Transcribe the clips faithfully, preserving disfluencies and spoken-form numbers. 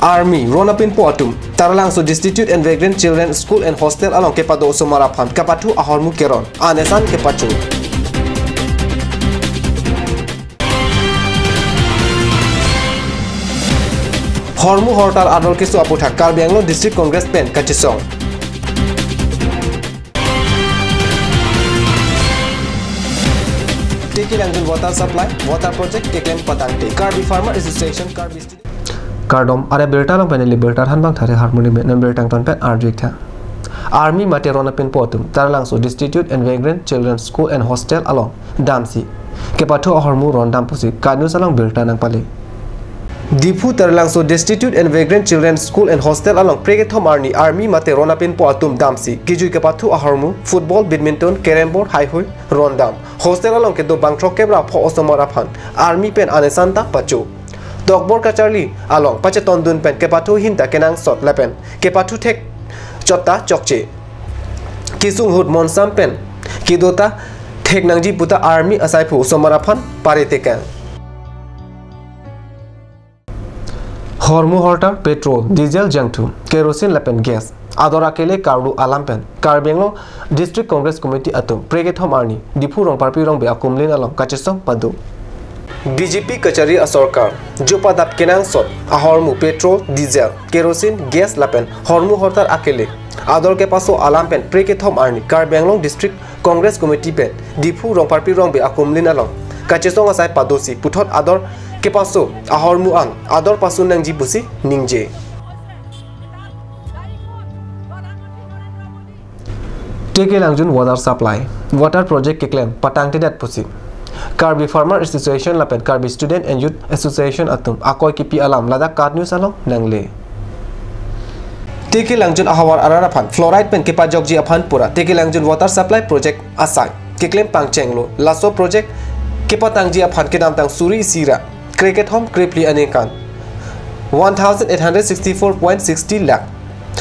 Army ron apinpo atum Taralangso Destitute and Vagrant Children School and Hostel along kepado osomar aphan kapathu ahormu keron, anesan kepacho. Hormu hortar ador keso aputhak Karbi Anglong District Congress pen kachesong. Tiki Langjun water supply, water project keklem patangte. Karbi Farmer Association, Karbi Student. Kardom, are birta along pen ili birta thanbang thari harmoni me non birta ton pen arju-ik tha. Army mate ron apinpo atum Taralangso Destitute and Vagrant Children School and Hostel along damsi kepathu ahormu ron dam pusi KAT News along birta nangpale. Diphu Taralangso Destitute and Vagrant Children School and Hostel along prekethom arni army mate ron apinpo atum damsi kejui kepathu ahormu football, badminton, carrom board, haihui ron dam. Hostel along kedo bang throkkep ra pho osomar aphan army pen anesan ta pacho. Tokbor kacharli along pachetondun pen kepathu ahin ta kenangsot lapen kepathu thekchot ta chokche. Kesung ahut monsam pen kedo ta thek nangji puta army asaiphu osomar aphan paritekang. Hormu hortar petrol, diesel jangthu, kerosene lapen gas ador akele karlu alam pen Karbi Anglong District Congress Committee atum prekethom arni Diphu Rongparpi Rongbe akumlin along kachesong pado. B J P kachari asorkar jupadap kenangsot ahormu petrol, diesel, kerosene, gas lapen hormu hortar akele ador kepaso alam pen prekethom arni Karbi Anglong District Congress Committee pen Diphu Rongparpi Rongbe akumlin along kachesong asai padosi puthot ador kepaso ahormu an ador pasun nangji pusi ningje. Tiki Langjun water supply, water project keklem patangtedet pusi Karbi Farmer Association lapen Karbi Student and Youth Association atum akoi kipi alam ladak KAT News along nangle. Tiki Langjun ahavar arat aphan fluoride pen kepajokji aphan pura Tiki Langjun water supply project asai keklem pangchenglo. Laso project kepatangji aphan kedamtang suri isi ra krekethom krephli aningkan one thousand eight hundred sixty-four point sixty lakh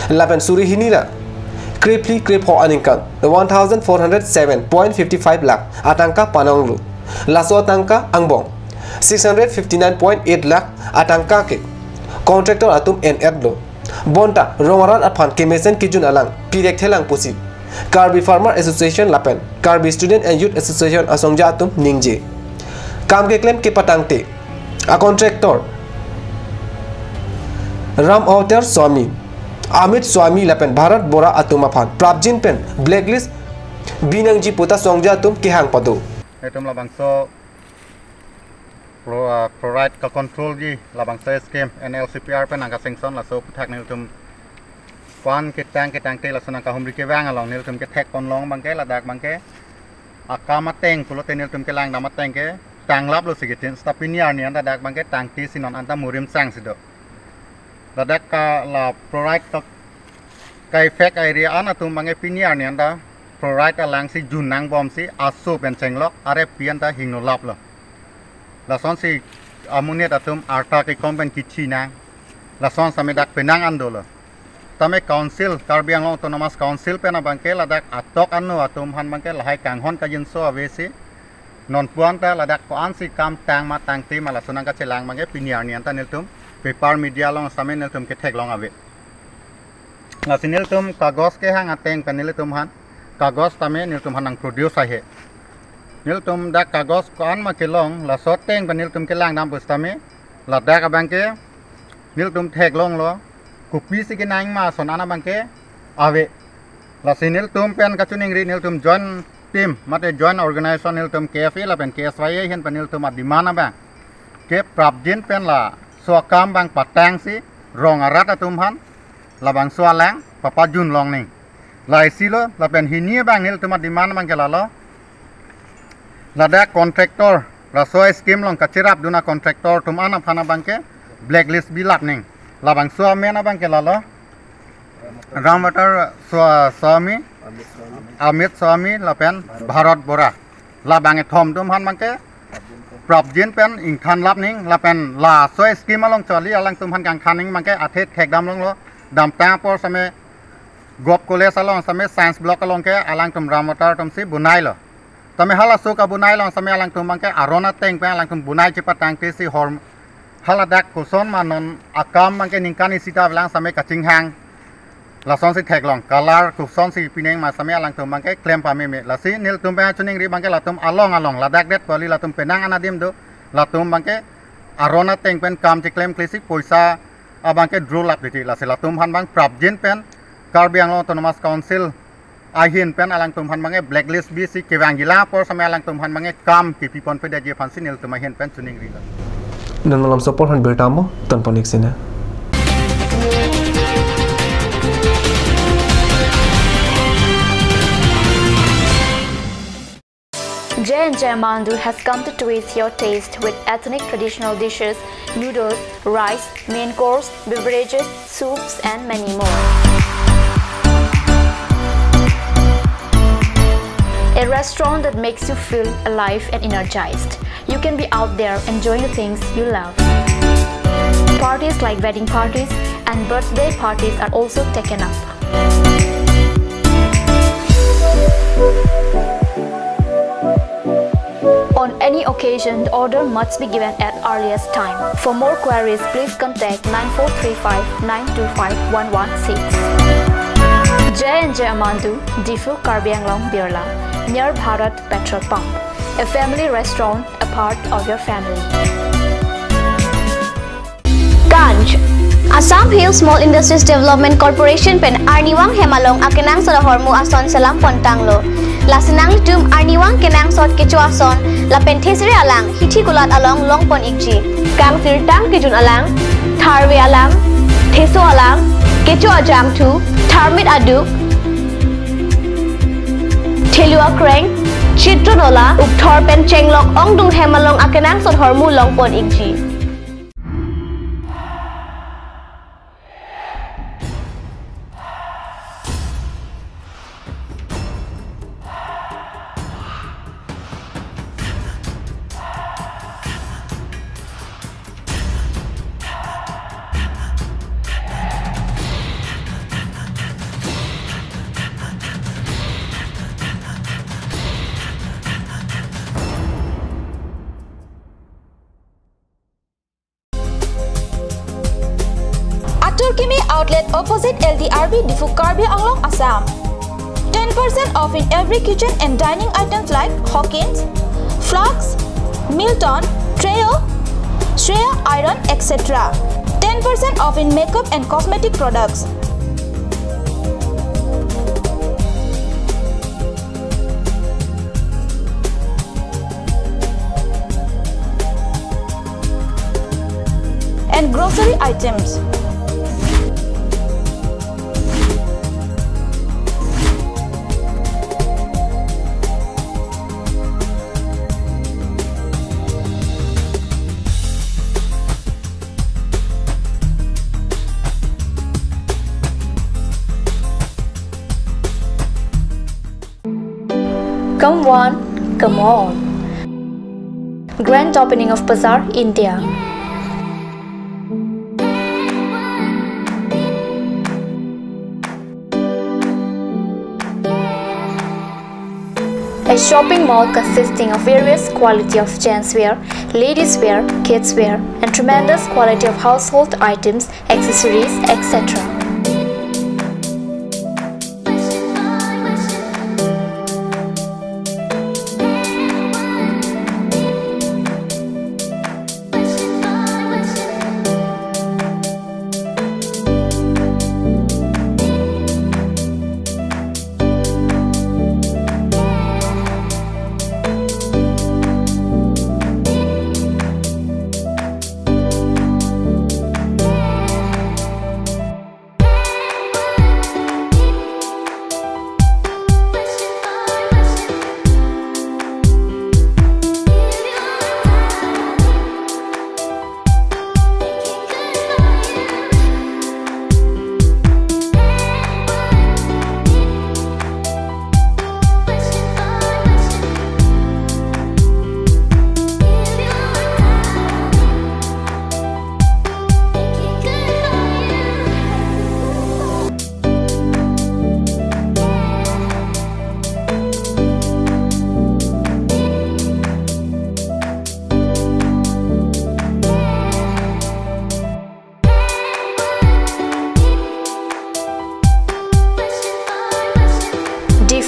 lapen suri hini ra krephli krepho aningkan one thousand four hundred seven point fifty-five lakh atangka panonglo. Laso atangka angbong six hundred fifty-nine point eight lakh atangka ke contractor atum en-etlo. Bonta rong arat aphan kemesen kejun alang pirekthelang pusi Karbi Farmer Association lapen Karbi Student and Youth Association asongja atum ningje. Kam keklem kepatangte a contractor Ram Avatar Swami, Amit Swami lapen Bharat Bora atum aphan prapjin pen blacklist binangji puta songja atum kehang pado. Itum labangso flu-, ah, fluoride ka control ji labangso scheme N L C P R pen nangka sanction, laso aputhak nelitum pan ketang ketangte laso nangkahumri kevang along nelitum kethekponlong abangke ladak abangke akam ateng pulote nelitum kelangdam ateng ke tanglaplo si ketin, seta pini arni anta dak abangke tangte si non anta murim chang si do. Ladak ka la fluoride ka, ka effect area an atum abangke pini arni anta fluoride alang si jun nangbomsi aso pen chenglok, are pi anta hingnolaplo. Lasonsi amonit atum arta kekom pen kichi nang. Lason same dak penang an dolo. Tame council, Karbi Anglong Autonomous Council pen abangke ladak atok ano atum aphan abangke lahai kanghon kajinso avesi non pu anta ladak ko-ansi kam tang ma tangte ma laso nangkachelang abangke pini arni anta nelitum paper media along same nelitum ketheklong ave. Lasi nelitum kagos kehang ateng pen nelitum aphan kagos tame nelitum aphan nang produce ahe. Nelitum dak kagos ko-an ma kelong, laso ateng pen nelitum kelangdam pusitame ladak abangke nelitum theklonglo, kopisi kenang ma ason an abangke ave. Lasi nelitum pen kachiningri nelitum joint team mate joint organization nelitum K F A lapen K S Y A ahin pen nelitum a-demand abang ke prapjin pen laso akam abang patangsi rong arat atum aphan labangso alang papajun longning. La isi lo, lapen hini abang nelitum a-demand abangke lalo. Ladak contractor, laso scheme along kacherapdun a-contractor atum an aphan abangke blacklist bilapning. Labangso amen abangke lalo Ram Avatar Swa-, Swami, Amit Swami lapen Bharat Bora. Labang kethom atum aphan abangke prapjin pen ingthanlapning lapen laso scheme along charli alangtum aphan kangthanning abangke athe thekdam longlo. Damtang apor same Govt College along same science block along ke alangtum Ram Avatar atumsi bonailo. Tame halaso kabonai along same alangtum abangke aron ateng pen alangtum bonai chepatangte si hor Haladak koson ma non akam abangke ningkan isi ta avelang same kachinghang. Lasonsi theklong, color kosonsi pineng ma same alangtum abangke klem pameme. Lasi nelitum pen choningri abangke latum along along ladak det kali latum penang anadim do. Latum abangke aron ateng pen kam cheklemklesi poisa abangke drulap titi. Lasi latum aphan abang prapjin pen Karbi Anglong Autonomous Council ahin pen alangtum aphan abangke blacklist bisi kevangji, la apor same alangtum aphan abangke kam kepiponpedetji aphansi nelitum ahin pen choningri lo. Non malom support han birta mo, ton ponik sina. J and J Mandu has come to twist your taste with ethnic traditional dishes, noodles, rice, main course, beverages, soups, and many more. A restaurant that makes you feel alive and energized. You can be out there enjoying the things you love. Parties like wedding parties and birthday parties are also taken up. On any occasion, the order must be given at earliest time. For more queries, please contact nine four three five nine two five one one six. J and J Amandu, Diphu, Karbi Anglong, Birla, near Bharat Petrol Pump. A family restaurant, a part of your family. Ganj. Assam Hill Small Industries Development Corporation pen arnivang hem along akenangsot ahormu ason selam pontanglo. Lasi nanglitum arnivang kenangsot kecho ason lapen thesere alang hithi kulat along longpon ikji. Kangsirtang kejun alang, tharve alang, theso alang, kecho ajangthu, tharmit aduk, thelu akreng, chitron ola, ukthor pen chenglok ongdung hem along akenangsot ahormu longpon ikji. Atur Kimi Outlet, opposite L D R B, Diphu, Karbi Anglong, Assam. Ten percent off in every kitchen and dining items like Hawkins, flasks, Milton, Treo, Shreya iron, et cetera. Ten percent off in makeup and cosmetic products. And grocery items. Come one, come all. Grand opening of Bazaar, India. A shopping mall consisting of various quality of gents wear, ladies wear, kids wear, and tremendous quality of household items, accessories, et cetera.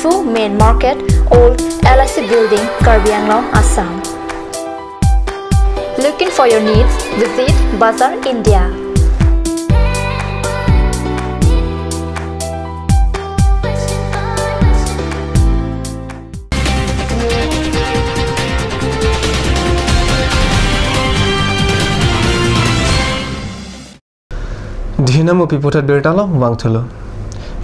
Fu Main Market, Old L I C Building, Karbi Anglong, Assam. Looking for your needs? Visit Bazar India. Dhinam upi puthot birta along vangthulo.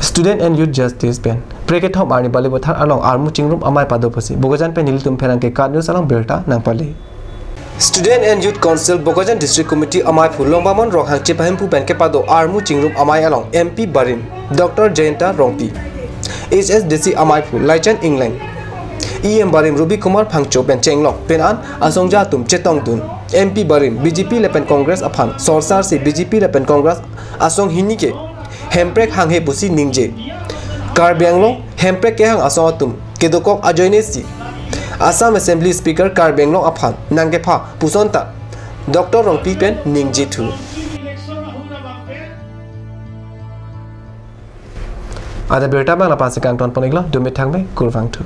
Student and Youth Justice pen prekethom arni Balipathar along armu chingrum amei pado pusi Bokajan pen nelitum pherangke KAT News along birta nangpale. Student and Youth Council Bokajan District Committee amaiphu Longbamon Ronghang chepahemphu pen kepado armu chingrum amei along M P barim Doctor Jayanta Rongpi, H S D C amaiphu Laichan Engleng, E M barim Ruby Kumar Phangcho pen chenglok pen an asongja atum chetongdun. M P barim B J P lapen Congress aphan sorsar si B J P lapen Congress asong hini ke hemprek hanghe pusi ningje. Karbi Anglong hemprek kehang asong atum kedokok ajoine si Assam Assembly Speaker Karbi Anglong aphan nangkepha puson ta Doctor Rongpi pen ningje thu. Ada birta abang la-ansi kangton pon-iklo, dumi thangme kurvangthu.